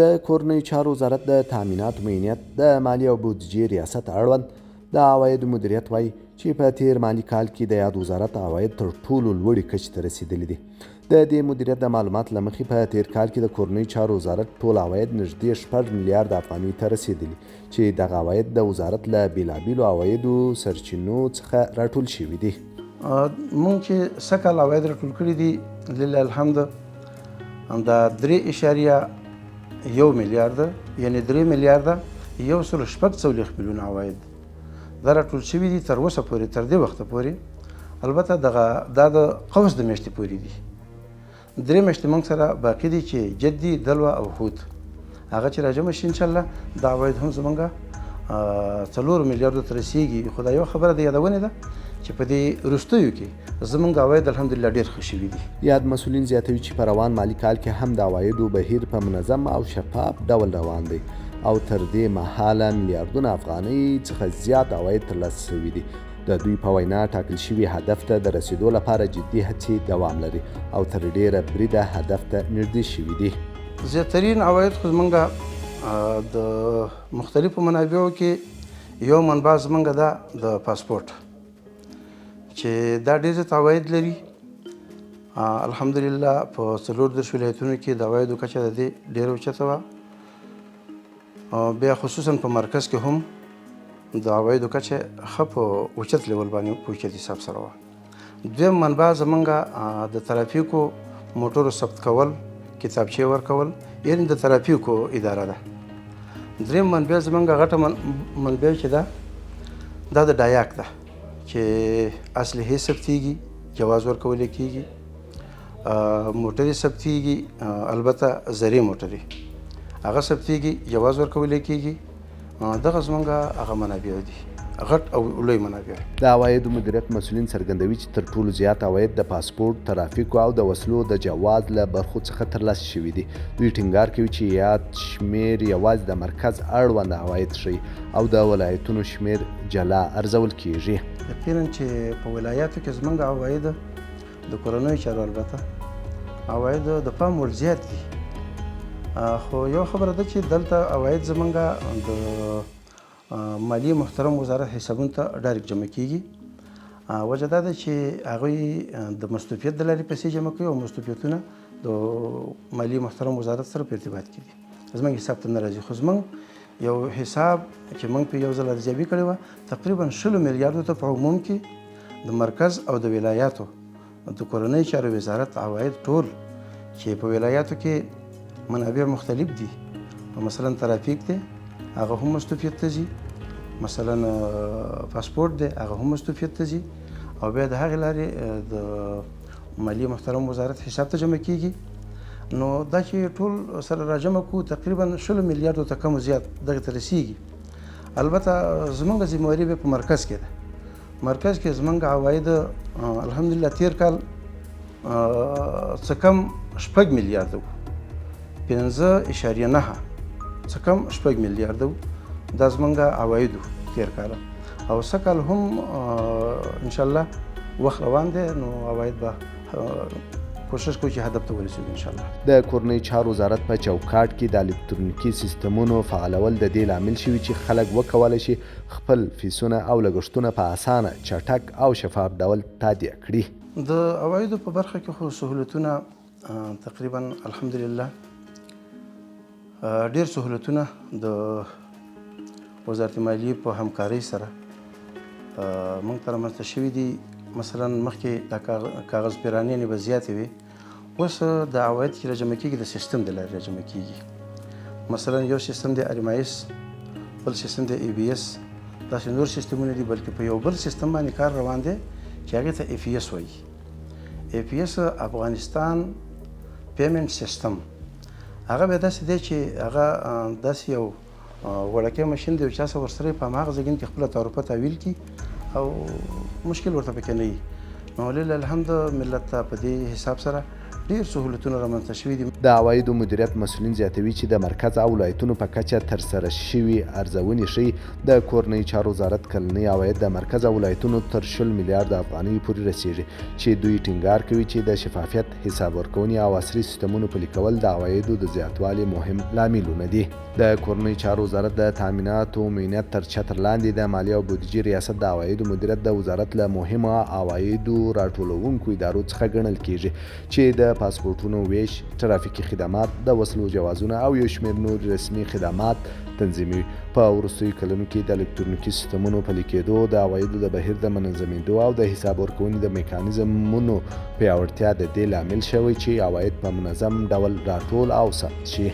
د کورنیو چارو وزارت د تامیناتو معینیت د مالي او بودجې ریاست اړوند د عوایدو مدیریت وایي چې په تیر مالي کال کې د یاد وزارت عواید تر ټولو لوړې کچې ته رسېدلي دي. د دې مدیریت د معلومات له مخې په تیر کال کې د کورنیو چارو وزارت ټول عواید نږدې 6 میلیارډ افغانیو ته رسېدلي چې دغه عواید د وزارت له بېلابېلو عوایدو سرچینو څخه راټول شوي دي. مونږ چې سږکال عواید راټول کړي دي، لله الحمد، دا 3.1 میلیارډ، یعنی 3 میلیارډ 146 میلیونه عواید دا راټول شوي دي تر اوسه پورې، تر دې وخته پورې. البته دغه دا د قوس د میاشتې پورې دي. درې میاشتې موږ سره باقي دي چې جدي، دلوه او حوت، هغه چې راجمع شي، انشاءالله دا عواید هم زمونږ 4 میلیارډو ته رسیږي. خو دا یو خبره د یادونې ده چې په دې وروستیو کې زمونږ عواید الحمدلله ډېر ښه شوي دي. یاد مسؤلین زیاتوي چې په روان مالي کال کې هم د عوایدو بهیر په منظم او شفاف ډول روان دی او تر دې مهاله میلیاردونه افغانۍ څخه زیات عواید ترلاسه شوي دي. د دوی په وینا، ټاکل شوي هدف ته د رسېدو لپاره جدي هڅې دوام لري او تر ډېره بریده هدف ته نږدې شوي دي. زیاترین عواید خو زمونږ د مختلفو منابعو کې یو منبع زمونږ ده د پاسپورت چې دا ډېر زیات عواید لري. الحمدلله په 34 ولایتونو کې د عوایدو کچه د دې ډېره اوچته وه. بیا خصوصا په مرکز کې هم د عوایدو کچه ښه په اوچت لیول باندې، په اوچت حساب سره وه. دویم منبع زمونږ د ترافیکو موټرو ثبت کول، کتابچې ورکول، یعنی د ترافیکو اداره ده. دریم منبع زمونږ غټه منبع چې ده، دا د ډایاک ده چې اسلحې ثبتیږي، جواز ورکول کیږي، موټرې ثبتیږي، البته زرې موټرې هغه ثبتیږي، جواز ورکول کیږي. دغه زمونږ هغه منابع دي، غټ او لوی منابع. د عوایدو مدیریت مسؤلین څرګندوي چې تر ټولو زیات عواید د پاسپورت، ترافیکو او د وسلو د جواز له برخو څخه ترلاسه شوي دي. دوی ټینګار کوي چې یاد شمېر یوازې د مرکز اړوند عواید ښيي او د ولایتونو شمېر جلا ارزول کیږي. یقینا چې په ولایاتو کې زمونږ عواید د کورنیو چارو البته عواید د پام وړ زیات دي، خو یو خبره ده چې دلته عواید زمونږ د مالیې محترم وزارت حسابونو ته direct جمع کیږي. وجه دا ده چې هغوی د مستوفیت د لارې پیسې جمع کوي او مستوفیتونه د مالیې محترم وزارت سره په ارتباط کې دي، زمونږ حساب ته نه راځي. خو زمونږ یو حساب چې موږ په یو ځل ارزیابي کړې وه، تقریبا 20 میلیارډو ته په عموم کې د مرکز او د ولایاتو د کورنیو چارو وزارت عواید ټول، چې په ولایاتو کې منابع مختلف دي، مثلا ترافیک دی، هغه هم مستوفیت ته ځي، مثلا پاسپورت دی، هغه هم مستوفیت ته ځي او بیا د هغې لارې د مالیې محترم وزارت حساب ته جمع کیږي. نو دا چې ټول سره راجمع کو، تقریبا 20 میلیارډو ته کم زیات دغه ته رسیږي. البته زمونږ ذمهواري به په مرکز کې ده. مرکز کې زمونږ عواید الحمدلله تیر کال څه کم 6 میلیارډ وو، 5.9، څه کم 6 میلیارډ وو. دا زمونږ عواید وو تیر کال او سږ کال هم انشاءالله وخت روان دی، نو عواید به کوشش کوو چې هدف ته ورسیږو انشاءالله. د کورنیو چارو وزارت په چوکاټ کې د الکترونیکي سیستمونو فعالول د دې لامل شوي چې خلک وکولی شي خپل فیسونه او لګښتونه په اسانه، چټک او شفاف ډول تادیه کړي. د عوایدو په برخه کې خو سهولتونه تقریبا الحمدلله ډیر سهولتونه د وزارت مالیې په همکارۍ سره موږ ته رامنځته شوي دي. مثلا مخکې دا کاغذ پیرانیانې به زیاتې وې، اوس د عواید چې راجمع کېږي، د سیستم د لارې راجمع کېږي. مثلا یو سیستم دی ارمایس، بل سیستم دی ای بي اس، داسې نور سیستمونه دي، بلکې په یو بل سیستم باندې کار روان دی چې هغې ته اف اس وایي، اف اس افغانستان payment system. هغه بیا داسې دی چې هغه داسې یو وړکی ماشین دی چې چا ورسره په هماغه ځای کې خپله تعرفه تحویل کړي او مشکل ورته پکې نه وي. نو لله الحمد ملت ته په دې حساب سره ډېر سهولتونه رامنځته شوي دي. د عوایدو مدیریت مسؤلین زیاتوي چې د مرکز او ولایتونو په کچه ترسره شوي ارزونې ښيي، د کورنیو چارو وزارت کلنۍ عواید د مرکز او ولایتونو تر 20 میلیارده افغانیو پورې رسېږي چې دوی ټینګار کوي چې د شفافیت، حساب ورکونې او عصري سیستمونو پلي کول د عوایدو د زیاتوالي مهم لاملونه دي. د کورنیو چارو وزارت د تامیناتو معینیت تر چتر لاندې د مالیې او بودیجې ریاست د عوایدو مدیریت د وزارت له مهمو عوایدو راټولوونکو ادارو څخه ګڼل کېږي چې د پاسپورټونو وېش، ترافیکي خدمات، د وسلو جوازونه او یو شمېر نور رسمي خدمات تنظیموي. په وروستیو کلونو کې د الکترونیکي سیستمونو پلي کېدو، د عوایدو د بهیر د منظمېدو او د حساب ورکونې د میکانیزمونو پیاوړتیا د دې لامل شوی چې عواید په منظم ډول راټول او ثبت شي.